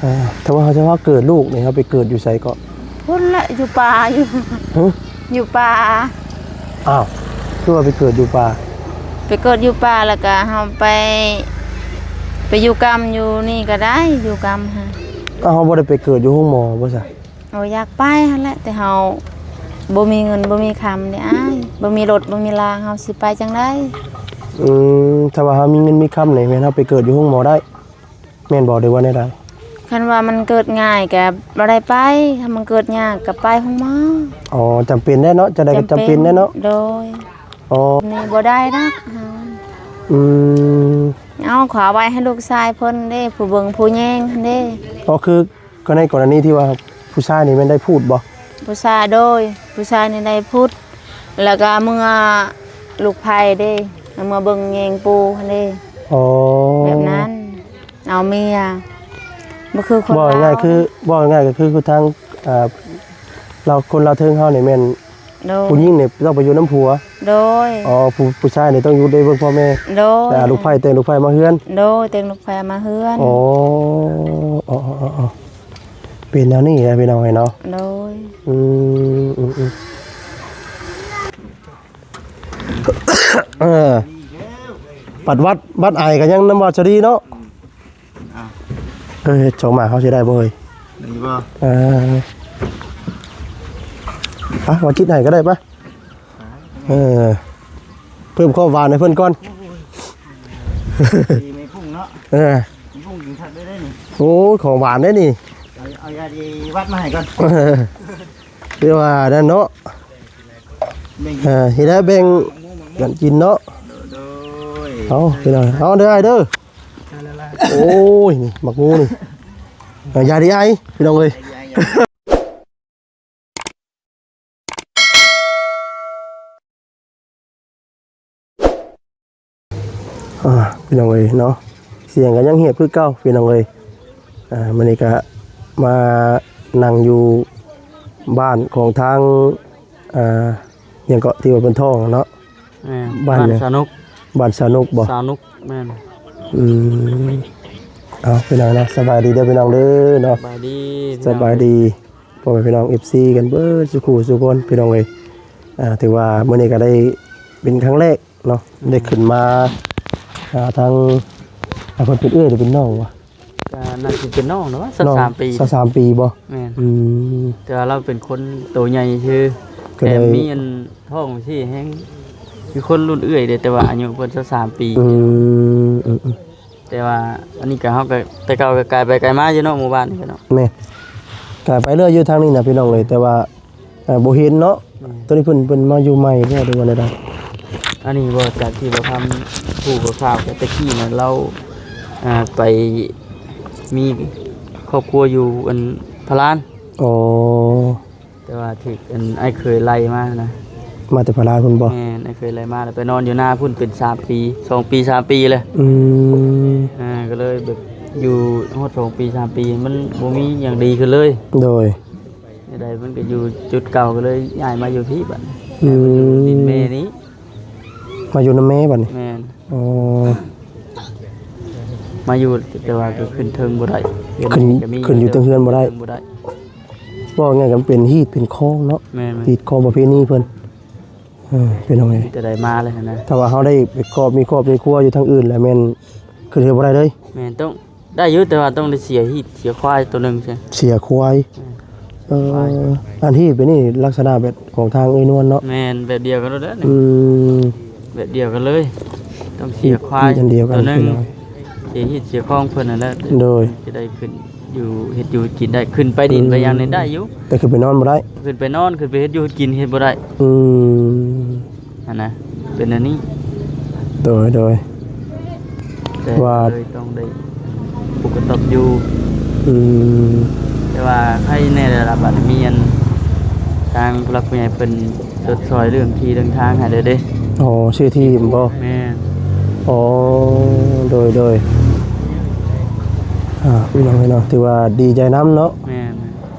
ອ່າ ຖ້າວ່າເຮົາຈະວ່າເກີດລູກນີ້ ເຮົາໄປເກີດຢູ່ໃສເກາະ? ພຸ້ນແຫຼະ ຢູ່ປ່າຢູ່. ຮະ? ຢູ່ປ່າ. ອ້າວ ຄືວ່າໄປເກີດຢູ່ປ່າ? ໄປເກີດຢູ່ປ່າ ແລ້ວກະເຮົາໄປ ໄປຢູ່ກຳຢູ່ນີ້ກະໄດ້ ຢູ່ກຳຫັ້ນ. ອ້າວ ເຮົາບໍ່ໄດ້ໄປເກີດຢູ່ໂຮງໝໍບໍ່ຊະ? ໂອ ຢາກໄປຫັ້ນແຫຼະ ແຕ່ເຮົາບໍ່ມີເງິນບໍ່ມີຄຳເດ້ອ້າຍ ບໍ່ມີລົດບໍ່ມີລາ ເຮົາຊິໄປຈັ່ງໃດ? ອືມ ຖ້າວ່າເຮົາມີເງິນມີຄຳນີ້ ແມ່ນເຮົາໄປເກີດຢູ່ໂຮງໝໍໄດ້ ແມ່ນບໍ່ ຫຼືວ່າແນວໃດ? ຄັນວ່າມັນເກີດງ່າຍກະບໍ່ໄດ້ໄປ ຄັນມັນເກີດຍາກກະໄປໂຮງໝໍ. ອໍ ຈຳເປັນແດ່ເນາະ ຈັ່ງໃດກະຈຳເປັນແດ່ເນາະ. ໂດຍ. ອໍ ນີ້ບໍ່ໄດ້ດອກເຮົາ. ອືມ ເອົາ ຂໍໄວ້ໃຫ້ລູກຊາຍເພິ່ນເດ້ ຜູ້ເບິ່ງຜູ້ແຍງຫັ້ນເດ້. ອໍ ຄື ກໍໃນກໍລະນີທີ່ວ່າຜູ້ຊາຍນີ້ແມ່ນໄດ້ພູດບໍ່? ຜູ້ຊາຍ ໂດຍ ຜູ້ຊາຍນີ້ໄດ້ພຸດ ແລ້ວກະເມືອລູກໃພ້ເດ້ ເມືອເບິ່ງແຍງປູຫັ້ນເດ້. ອໍ ແບບນັ້ນ ເອົາເມຍ ບໍ່ຄືຄົນລາວ. ເວົ້າງ່າຍໆ ຄື ເວົ້າງ່າຍໆ ກໍຄື ຄືທາງ ອ່າ ລາວ ຄົນລາວເທິງເຮົານີ້ແມ່ນ ໂດຍ ຜູ້ຍິງນີ້ຕ້ອງໄປຢູ່ນຳຜົວ. ໂດຍ. ອໍ ຜູ້ ຜູ້ຊາຍນີ້ຕ້ອງຢູ່ໄດ້ເບິ່ງພໍ່ແມ່. ໂດຍ. ແລ້ວລູກໃພ້ ແຕ່ງລູກໃພ້ມາເຮືອນ. ໂດຍ ແຕ່ງລູກໃພ້ມາເຮືອນ. ອໍ ອໍ ເປັນແນວນີ້ແຫຼະພີ່ນ້ອງເອີຍເນາະ. ໂດຍ. ອືມ ອືມ ອືມ ເອີ ບັດຫວັດ ບັດໄອກໍຍັງນຳຫວັດສະດີເນາະ. ອ້າວ ເອີ ເຮັດສອງໝາກເຮົາຊິໄດ້ບໍ່ເອີຍ? ນີ້ບໍ່? ເອີ ໄປ ວ່າຈິດໃຫ້ກໍໄດ້ປະ. ເອີ ເພີ່ມຄວາມຫວານໃຫ້ເພິ່ນກ່ອນ. ດີ ແມ່ພຸ້ງເນາະ. ເອີ ແມ່ພຸ້ງກິນຄັກໄດ້ນີ້. ໂອ້ ຂອງຫວານໄດ້ນີ້. ເອົາ ເອົາຢາດີຫວັດມາໃຫ້ກ່ອນ. ເອີ ຄືວ່ານັ້ນເນາະ. ແບ່ງ ເອີ ເຮັດໃຫ້ແບ່ງກັນກິນເນາະ. ໂດຍ ໂດຍ. ເອົາ ພີ່ນ້ອງ ເອົາເດີອ້າຍເດີ. ໂອ້ຍ ນີ້ໝາກງູນີ້ ເອີ ຢາດີອ້າຍ ພີ່ນ້ອງເອີຍ. ອ່າ ພີ່ນ້ອງເອີຍເນາະ ສຽງກໍຍັງຫຽບຄືເກົ່າ ພີ່ນ້ອງເອີຍ. ອ່າ ມື້ນີ້ກໍມານັ່ງຢູ່ບ້ານຂອງທາງ ອ່າ ຫຍັງເກາະ ທີ່ວ່າເພິ່ນທ້ອງເນາະ. ແມ່ນ ບ້ານຫຍັງ? ບ້ານສາວນົກ. ບ້ານສາວນົກບໍ່? ສາວນົກ ແມ່ນ. ອືມ ເອົາ ພີ່ນ້ອງເນາະ ສະບາຍດີເດີພີ່ນ້ອງເດີເນາະ. ສະບາຍດີ ສະບາຍດີ ພີ່ນ້ອງ ພໍ່ແມ່ພີ່ນ້ອງ ເອັຟຊີ ກັນເບິດສູ່ຄູ່ສູ່ຄົນ ພີ່ນ້ອງເອີຍ. ອ່າ ຖືວ່າມື້ນີ້ກໍໄດ້ເປັນຄັ້ງແລກເນາະ ແມ່ນ ໄດ້ຂຶ້ນມາ ອ່າ ທາງ ອ່າ ເພິ່ນເປັນເອື້ອຍຫຼືເປັນນ້ອງວະ? ກໍໜ້າຊິເປັນນ້ອງແລ້ວວະ ຊາວສາມປີ. ຊາວສາມປີບໍ່? ແມ່ນ. ອືມ ແຕ່ວ່າລາວເປັນຄົນໂຕໃຫຍ່ຊື່ ກໍເລີຍ ແຖມມີອັນທ້ອງຊີ້ແຮງ ຄືຄົນລຸ້ນເອື້ອຍເດ້ ແຕ່ວ່າອາຍຸເພິ່ນຊາວສາມປີ. ອືມ ອືມ ອືມ. ແຕ່ວ່າອັນນີ້ກໍ ເຮົາກໍ ແຕ່ເກົ່າກໍກາຍໄປກາຍມາຢູ່ເນາະ ໝູ່ບ້ານນີ້ກໍເນາະ. ແມ່ນ ກາຍໄປເລື້ອຍຢູ່ທາງນີ້ນະ ພີ່ນ້ອງເອີຍ ແຕ່ວ່າ ເອີ ບໍ່ເຫັນເນາະ. ອືມ ຕອນນີ້ເພິ່ນ ເພິ່ນມາຢູ່ໃໝ່ແລ້ວ ຫຼືວ່າແນວໃດ? ອັນນີ້ບໍ່ ຈາກທີ່ວ່າຄຳຮູ້ຂ່າວ ແຕ່ກີ້ນະ ລາວ ອ່າ ໄປມີຄອບຄົວຢູ່ອັນພະລານ. ອໍ ແຕ່ວ່າຖືກອັນອ້າຍເຂີຍໄລ່ມານະ. ມາແຕ່ພະລານພຸ້ນບໍ່? ແມ່ນ ອ້າຍເຂີຍໄລ່ມາ ແລ້ວໄປນອນຢູ່ນາພຸ້ນເປັນສາມປີ ສອງປີ ສາມປີແລ້ວ. ອືມ ອ່າ ກໍເລີຍແບບຢູ່ຮອດສອງປີ ສາມປີ ມັນບໍ່ມີຫຍັງດີຂຶ້ນເລີຍ. ໂດຍ. ແນວໃດມັນກໍຢູ່ຈຸດເກົ່າ ກໍເລີຍຍ້າຍມາຢູ່ພີ້ບັດນີ້. ອືມ ຍ້າຍມາຢູ່ດິນແມ່ນີ້ ມາຢູ່ນຳແມ່ບັດນີ້. ແມ່ນ. ອໍ ມາຢູ່ ແຕ່ວ່າກໍຂຶ້ນເທິງບໍ່ໄດ້ ຂຶ້ນ ຂຶ້ນຢູ່ເທິງເຮືອນບໍ່ໄດ້. ບໍ່ໄດ້ ເວົ້າງ່າຍກໍເປັນຮີດເປັນຄອງເນາະ. ແມ່ນໆ ຮີດຄອງປະເພນີເພິ່ນ. ເອີ ພີ່ນ້ອງເອີຍ ມີແຕ່ໄດ້ມາເລີຍຫັ້ນນະ. ຖ້າວ່າເຮົາໄດ້ໄປຄອບ ມີຄອບມີຄົວຢູ່ທາງອື່ນແລ້ວ ແມ່ນຂຶ້ນເຮືອນບໍ່ໄດ້ເລີຍ. ແມ່ນ ຕ້ອງ ໄດ້ຢູ່ ແຕ່ວ່າຕ້ອງໄດ້ເສຍຮີດເສຍຄວາຍໂຕໜຶ່ງ. ເສຍຄວາຍ. ແມ່ນ. ເອີ ຄວາຍ ອັນຮີດເປັນນີ້ລັກສະນະແບບຂອງທາງເອື້ອຍນວນເນາະ. ແມ່ນ ແບບດຽວກັນໂລດເດີ. ອືມ ແບບດຽວກັນເລີຍ ຕ້ອງເສຍຄວາຍ ຮີດອັນດຽວກັນ ໂຕໜຶ່ງ ພີ່ນ້ອງ. ເສຍຮີດເສຍຄອງເພິ່ນນັ້ນແຫຼະ. ໂດຍ. ຈະໄດ້ຂຶ້ນຢູ່ເຮັດຢູ່ເຮັດກິນໄດ້ ຂຶ້ນໄປດິນໄປຫຍັງນີ້ໄດ້ຢູ່ ແຕ່ຂຶ້ນໄປນອນບໍ່ໄດ້. ຂຶ້ນໄປນອນ ຂຶ້ນໄປເຮັດຢູ່ເຮັດກິນເຮັດບໍ່ໄດ້. ອືມ ຫັ້ນນະ ເປັນອັນນີ້. ໂດຍ ໂດຍ. ແຕ່ວ່າເລີຍຕ້ອງໄດ້ປຸກກະຕອບຢູ່. ອືມ ແຕ່ວ່າໃຫ້ແດ່ລະ ບາດນີ້ມີອັນ ທາງຜູ້ຫຼັກຜູ້ໃຫຍ່ເພິ່ນຊົດຊ່ອຍເລື່ອງທີ່ເລື່ອງທາງໃຫ້ແດ່ເດ້. ອໍ ຊື່ທີ່ແມ່ນບໍ່? ແມ່ນ. ອໍ ໂດຍ ໂດຍ. ອ່າ ພີ່ນ້ອງເອີຍເນາະ ຖືວ່າດີໃຈນຳເນາະ. ແມ່ນ.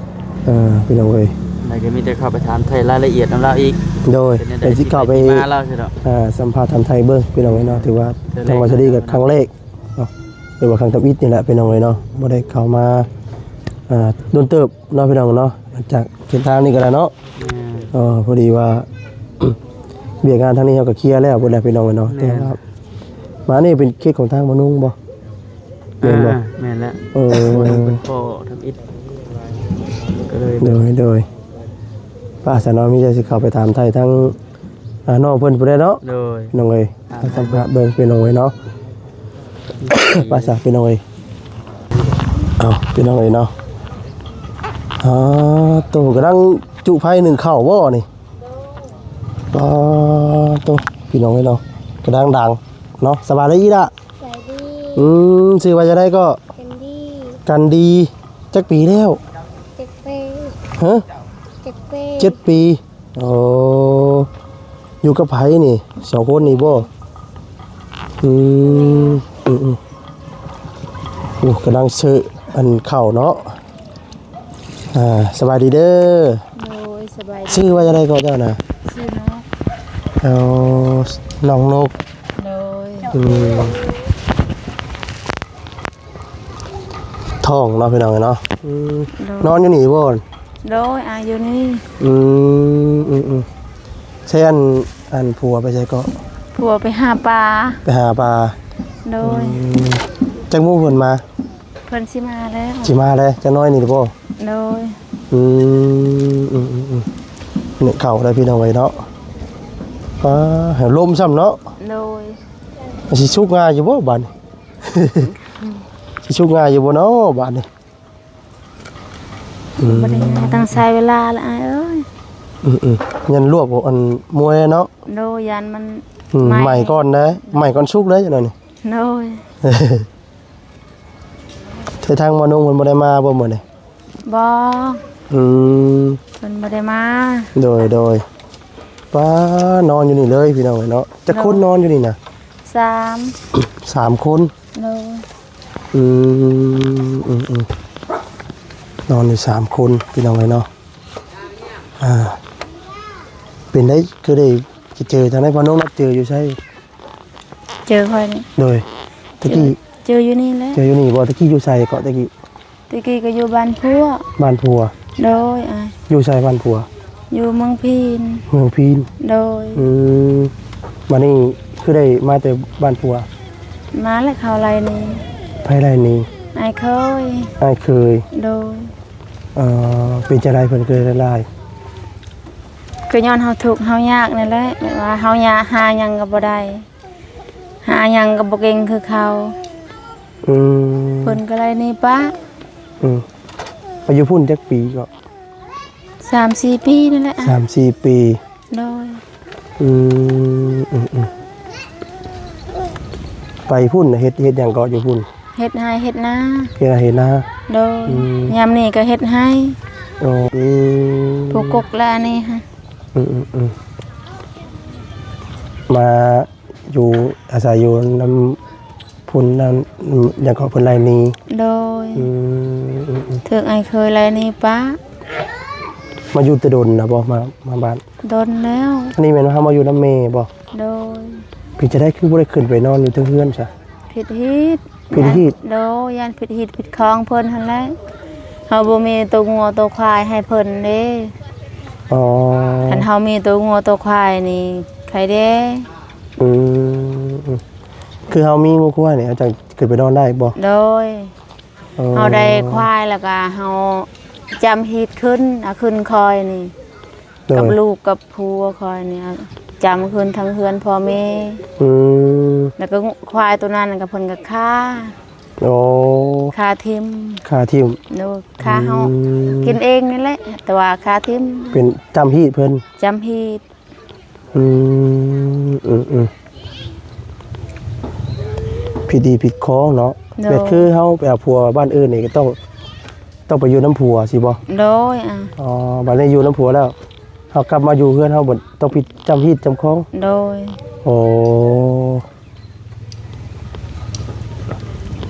ເອີ ພີ່ນ້ອງເອີຍ ແລ້ວກໍມີແຕ່ເຂົ້າໄປຖາມໄຖ່ລາຍລະອຽດນຳລາວອີກ. ໂດຍ. ເປັນຈັ່ງໃດ ເປັນຊິເຂົ້າໄປ ທີ່ມາລາວຊິເນາະ. ອ່າ ສຳພາດຖາມໄຖ່ເບິ່ງ ພີ່ນ້ອງເອີຍເນາະ. ຖືວ່າທາງວັດສະດີກໍຄັ້ງແລກເນາະ ຫຼືວ່າຄັ້ງທຳອິດນີ້ແຫຼະ ພີ່ນ້ອງເອີຍເນາະ ບໍ່ໄດ້ເຂົ້າມາ ອ່າ ດົນເຕີບເນາະພີ່ນ້ອງເນາະ ຈາກເສັ້ນທາງນີ້ກໍໄດ້ເນາະ. ແມ່ນ ເອີ ພໍດີວ່າ ວຽກງານທາງນີ້ເຮົາກໍເຄລຍແລ້ວເບິດແລ້ວພີ່ນ້ອງເອີຍເນາະ. ແມ່ນ ແຕ່ວ່າມານີ້ເປັນເຂດຂອງທາງບ່າວນຸ່ງບໍ່? ແມ່ນບໍ່? ອ່າ ແມ່ນແລ້ວ. ເອີ ເພິ່ນພໍທຳອິດ ກໍເລີຍ ໂດຍ ໂດຍ ປ້າສາວນ້ອຍມີແຕ່ຊິເຂົ້າໄປຖາມໄຖ່ທາງ ອ່າ ນ້ອງເພິ່ນພຸ້ນແຫຼະເນາະ. ໂດຍ ນ້ອງເອີຍ ສຳພາດເບິ່ງພີ່ນ້ອງເອີຍເນາະ. ໄປຊະພີ່ນ້ອງເອີຍ ເອົາພີ່ນ້ອງເອີຍເນາະ. ອ່າ ໂຕກຳລັງຈຸໄຟໜຶ້ງເຂົ້າບໍ່ນີ້? ອ່າ ໂຕພີ່ນ້ອງເອີຍເນາະ ກຳລັງດັງເນາະ. ສະບາຍດີອີ່ຫຼ້າ. ສະບາຍດີ. ອືມ ຊື່ວ່າຈັ່ງໃດກໍ? ກັນດີ. ກັນດີ. ຈັກປີແລ້ວ? ເຈັດປີ. ຮະ? ເຈັດປີ. ເຈັດປີ. ໂອ້ ຢູ່ກັບໃຜນີ້ ສອງຄົນນີ້ບໍ່? ອືມ ອືມໆ ໂອ້ ກຳລັງເຊີອັນເຂົ້າເນາະ. ອ່າ ສະບາຍດີເດີ. ໂດຍ ສະບາຍດີ. ຊື່ວ່າຈັ່ງໃດກໍເຈົ້ານະ? ຊື່ນົກ. ເອົາ ນ້ອງນົກ. ໂດຍ. ອືມ ທ້ອງເນາະພີ່ນ້ອງເນາະ. ອືມ ໂດຍ ນອນຢູ່ນີ້ບໍ່? ໂດຍ ອາ ຢູ່ນີ້. ອືມ ອືມໆ ໃຊ້ອັນ ອັນຜົວໄປໃສເກາະ? ຜົວໄປຫາປາ. ໄປຫາປາ. ໂດຍ. ອືມ ຈັກໂມງເພິ່ນມາ? ເພິ່ນຊິມາແລ້ວ. ຊິມາແລ້ວ ຈັກໜ້ອຍນີ້ບໍ? ໂດຍ. ອືມ ອືມໆ ນີ້ເຂົ້າໄດ້ພີ່ນ້ອງເອີຍເນາະ. ປາ ລົມຊ້ຳເນາະ. ໂດຍ. ມັນຊິສຸກງ່າຍຢູ່ບໍ່ບາດນີ້? ຊິສຸກງ່າຍຢູ່ບໍ່ເນາະບາດນີ້? ອືມ ບໍ່ໄດ້ງ່າຍ ຕ້ອງໃຊ້ເວລາແຫຼະອ້າຍເອີຍ. ອືມໆ ຢ້ານລວກ ອັນ ມວຍເນາະ. ໂດຍ ຢ້ານມັນ ອືມ ໄໝ້ ໄໝ້ກ່ອນເດ້ ໄໝ້ກ່ອນສຸກເດ້ ຈັ່ງນັ້ນນີ້. ໂດຍ. ແຕ່ທາງໝໍນຸ່ງເພິ່ນບໍ່ໄດ້ມາບໍ່ມື້ນີ້? ບໍ່. ອືມ ເພິ່ນບໍ່ໄດ້ມາ. ໂດຍໆ ປ້າ ນອນຢູ່ນີ້ເລີຍພີ່ນ້ອງເອີຍເນາະ. ຈັກຄົນ ໂດຍ ນອນຢູ່ນີ້ນະ? ສາມ. ສາມຄົນ. ໂດຍ. ອືມ ອືມໆ ນອນຢູ່ສາມຄົນພີ່ນ້ອງເອີຍເນາະ. ອ່າ ເປັນໄດ້ ຄືໄດ້ເຈີທາງໃດ ພໍ່ນ້ອງນັດເຈີຢູ່ໃສ? ເຈີຂ້ອຍນີ້. ໂດຍ. ຕະກີ້ ເຈີ ເຈີຢູ່ນີ້ແຫຼະ. ເຈີຢູ່ນີ້ບໍ່? ຕະກີ້ຢູ່ໃສເກາະ ຕະກີ້? ຕະກີ້ກໍຢູ່ບ້ານຜົວ. ບ້ານຜົວ. ໂດຍ ອ້າຍ. ຢູ່ໃສບ້ານຜົວ? ຢູ່ເມືອງພີນ. ເມືອງພີນ. ໂດຍ. ອືມ ບາດນີ້ຄືໄດ້ມາແຕ່ບ້ານຜົວ? ມາແລ້ວເຂົາໄລ່ໜີ. ໃຜໄລ່ໜີ? ອ້າຍເຂີຍ. ອ້າຍເຂີຍ. ໂດຍ. ເອີ ເປັນຈັ່ງໃດເພິ່ນຄືໄລ່? ກໍຍ້ອນເຮົາທຸກເຮົາຍາກນັ້ນແຫຼະ ແບບວ່າເຮົາຫາຫຍັງກໍບໍ່ໄດ້ ຫາຫຍັງກໍບໍ່ເກັ່ງຄືເຂົາ. ອືມ ເພິ່ນກໍໄລ່ໜີປະ. ອືມ ໄປຢູ່ພຸ້ນຈັກປີເກາະ? ສາມສີ່ປີນີ້ແຫຼະ. ສາມສີ່ປີ. ໂດຍ. ອືມ ອືມໆ ໄປພຸ້ນເຮັດ ເຮັດຫຍັງເກາະຢູ່ພຸ້ນ? ເຮັດໄຮ່ເຮັດນາ. ເຮັດໄຮ່ເຮັດນາ. ໂດຍ. ອືມ ຍາມນີ້ກໍເຮັດໄຮ່. ໂອ້ ອືມ ປູກກົກແລ້ວອັນນີ້ຫັ້ນ. ອືມໆ ມາຢູ່ ອາໄສຢູ່ນຳ ພຸ້ນນັ້ນ ອືມ ຫຍັງເກາະ ເພິ່ນໄລ່ໜີ. ໂດຍ. ອືມ ອືມໆ ຖືກອ້າຍເຂີຍໄລ່ໜີປະ. ມາຢູ່ແຕ່ດົນນະບໍ່? ມາ ມາບ້ານ ດົນແລ້ວ. ອັນນີ້ແມ່ນວ່າເຮົາມາຢູ່ນຳແມ່ບໍ່? ໂດຍ. ເປັນຈັ່ງໃດຄືບໍ່ໄດ້ຂຶ້ນໄປນອນຢູ່ເທິງເຮືອນຊະ? ຜິດຮີດ. ຜິດຮີດ. ໂດຍ ຢ້ານຜິດຮີດຜິດຄອງເພິ່ນຫັ້ນແຫຼະ ເຮົາບໍ່ມີໂຕງົວໂຕຄວາຍໃຫ້ເພິ່ນເດ້. ອໍ ຄັນເຮົາມີໂຕງົວໂຕຄວາຍນີ້ໄຄແດ່. ອືມ ອືມ ຄືເຮົາມີງົວຄວາຍນີ້ ເຮົາຈັ່ງຂຶ້ນໄປນອນໄດ້ບໍ່? ໂດຍ. ອໍ ເຮົາໄດ້ຄວາຍແລ້ວກະເຮົາຈຳຮີດຂຶ້ນ ເອົາຂຶ້ນຄອຍນີ້. ໂດຍ. ກັບລູກກັບຜົວຂ້ອຍນີ້ ຈຳຄືນທາງເຮືອນພໍ່ແມ່. ອືມ ແລ້ວກໍຄວາຍໂຕນັ້ນກໍເພິ່ນກໍຂ້າ. ໂອ້ ຂ້າຖິ້ມ. ຂ້າຖິ້ມ. ໂດຍ. ຂ້າເຮົາ ອືມ ກິນເອງນີ້ແຫຼະ ແຕ່ວ່າຂ້າຖິ້ມ. ເປັນຈຳຮີດເພິ່ນ. ຈຳຮີດ. ອືມ ອືມໆ ຜິດຮີດຜິດຄອງເນາະ. ໂດຍ. ແບບຄືເຮົາໄປເອົາຜົວບ້ານອື່ນນີ້ກໍຕ້ອງ ຕ້ອງໄປຢູ່ນຳຜົວຊີ້ບໍ່? ໂດຍ. ອ່າ ອໍ ບາດນີ້ຢູ່ນຳຜົວແລ້ວ ເຮົາກັບມາຢູ່ເຮືອນເຮົາ ບໍ່ຕ້ອງຜິດ ຈຳຮີດຈຳຄອງ. ໂດຍ. ໂອ້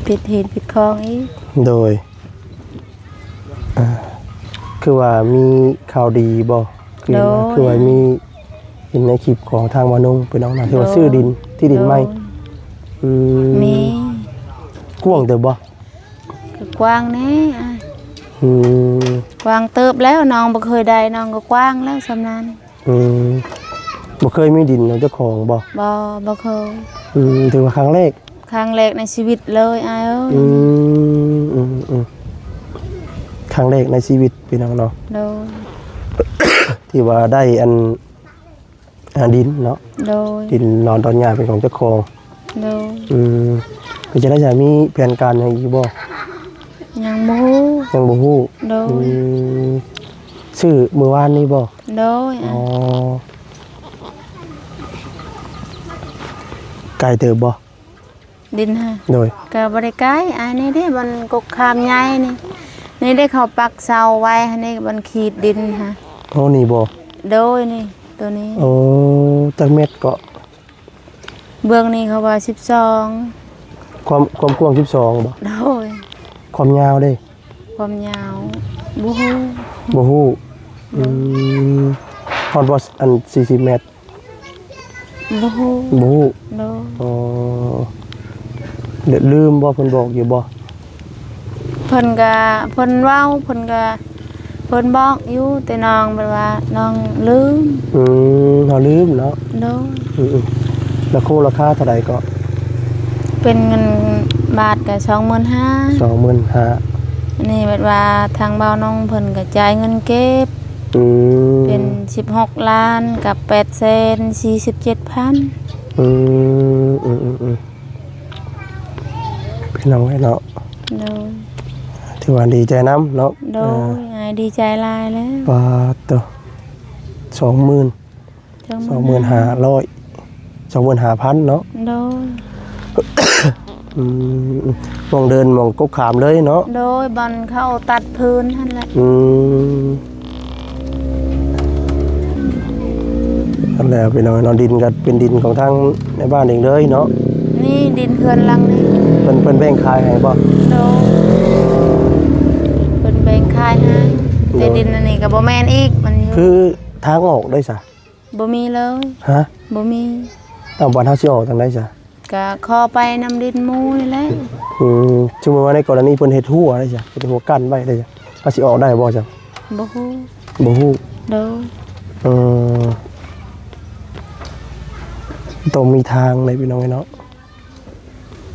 ຜິດຮີດຜິດຄອງອີກ. ໂດຍ. ອ່າ ຄືວ່າມີຂ່າວດີບໍ່? ຄື ໂດຍ ຄືວ່າມີເຫັນໃນຄລິບຂອງທາງບ່າວນຸ່ງ ພີ່ນ້ອງນະ ຄືວ່າ ໂດຍ ຊື້ດິນ ທີ່ດິນໃໝ່. ໂດຍ. ອືມ ມີ. ກວ້າງເຕີບບໍ່? ກໍກວ້າງແດ່. ອືມ ກວ້າງເຕີບແລ້ວ ນ້ອງບໍ່ເຄີຍໄດ້ ນ້ອງກໍກວ້າງແລ້ວສ່ຳນັ້ນ. ອືມ ບໍ່ເຄີຍມີດິນເປັນຂອງເຈົ້າຂອງບໍ່? ບໍ່ ບໍ່ເຄີຍ. ອືມ ຖືວ່າຄັ້ງແລກ? ຄັ້ງແລກໃນຊີວິດເລີຍອ້າຍເອີຍ. ອືມ ອືມ ອືມ ຄັ້ງແລກໃນຊີວິດ ພີ່ນ້ອງເນາະ. ໂດຍ ທີ່ວ່າໄດ້ອັນ ອ່າ ດິນເນາະ. ໂດຍ ດິນນອນຕອນຫຍ້າເປັນຂອງເຈົ້າຂອງ. ໂດຍ ອືມ ເປັນຈັ່ງໃດ ຈະມີແຜນການຫຍັງອີກບໍ່? ຍັງບໍ່ຮູ້ ຍັງບໍ່ຮູ້. ໂດຍ ອືມ ຊື້ມື້ວານນີ້ບໍ່? ໂດຍ ອໍ ອ່າ ໄກເຕີບບໍ່? ດິນຫັ້ນ ໂດຍ ກໍບໍ່ໄດ້ໄກ ອັນນີ້ເດ້ ບ່ອນກົກຂາມໃຫຍ່ນີ້ ນີ້ເດ້ ເຂົາປັກເສົາໄວ້ຫັ້ນນີ້ ບ່ອນຂີດດິນຫັ້ນ. ໂອ້ ນີ້ບໍ່? ໂດຍ ນີ້ ໂຕນີ້. ໂອ້ ຈັກແມັດເກາະ? ເບື້ອງນີ້ເຂົາວ່າສິບສອງ. ຄວາມ ຄວາມກວ້າງສິບສອງບໍ່? ໂດຍ ຄວາມຍາວເດ້? ຄວາມຍາວບໍ່ຮູ້ ບໍ່ຮູ້. ອືມ ຮອດບໍ່ ອັນ ສີ່ສິບແມັດ? ບໍ່ຮູ້ ບໍ່ຮູ້. ໂດຍ ອໍ ລືມບໍ່ ເພິ່ນບອກຢູ່ບໍ່? ເພິ່ນກະ ເພິ່ນເວົ້າ ເພິ່ນກະ ເພິ່ນບອກຢູ່ ແຕ່ນ້ອງແບບວ່ານ້ອງລືມ. ອືມ ເຮົາລືມເນາະ. ໂດຍ ອືມໆ ລາຄາ ລາຄາເທົ່າໃດເກາະ? ເປັນເງິນບາດກະສອງໝື່ນຫ້າ. ສອງໝື່ນຫ້າ. ອັນນີ້ແບບວ່າທາງບ່າວນ້ອງເພິ່ນກະຈ່າຍເງິນເກັບ ອືມ ເປັນສິບຫົກລ້ານກັບແປດແສນສີ່ສິບເຈັດພັນ. ອືມ ອືມໆ ພີ່ນ້ອງເອີຍເນາະ. ໂດຍ ຖືວ່າດີໃຈນຳເນາະ. ໂດຍ ເອີ ອ້າຍດີໃຈຫຼາຍແລ້ວ. ປາດໂທ້ ສອງໝື່ນ ສອງໝື່ນຫ້າຮ້ອຍ ສອງໝື່ນຫ້າພັນເນາະ. ໂດຍ ອືມ ໝ່ອງເດີ່ນ ໝ່ອງກົກຂາມເລີຍເນາະ. ໂດຍ ບ່ອນເຂົາຕັດພື້ນຫັ້ນແຫຼະ. ອືມ ຫັ້ນແຫຼະພີ່ນ້ອງເນາະ ດິນກໍເປັນດິນຂອງທາງໃນບ້ານເອງເລີຍເນາະ. ນີ້ດິນເຮືອນຫຼັງນີ້ ເພິ່ນ ເພິ່ນແບ່ງຂາຍໃຫ້ບໍ່? ໂດຍ ເພິ່ນແບ່ງຂາຍໃຫ້. ໂດຍ ແຕ່ດິນອັນນີ້ກໍບໍ່ແມ່ນອີກ ມັນຢູ່ ຄືທາງອອກໄດ້ຊະ? ບໍ່ມີເລີຍ. ຮະ? ບໍ່ມີ. ເອົາ ບາດເຮົາຊິອອກທາງໃດຊະ? ກະຂໍໄປນຳດິນໝູ່ນີ້ແຫຼະ. ອືມ ສົມມຸດວ່າໃນກໍລະນີເພິ່ນເຮັດຮົ້ວໄດ້ຊະ ເຮັດຮົ້ວກັ້ນໄວ້ໄດ້ຊະ ເຮົາຊິອອກໄດ້ບໍ່ຊະ? ບໍ່ຮູ້ ບໍ່ຮູ້. ໂດຍ ເອີ ຕ້ອງມີທາງໃດພີ່ນ້ອງເອີຍເນາະ.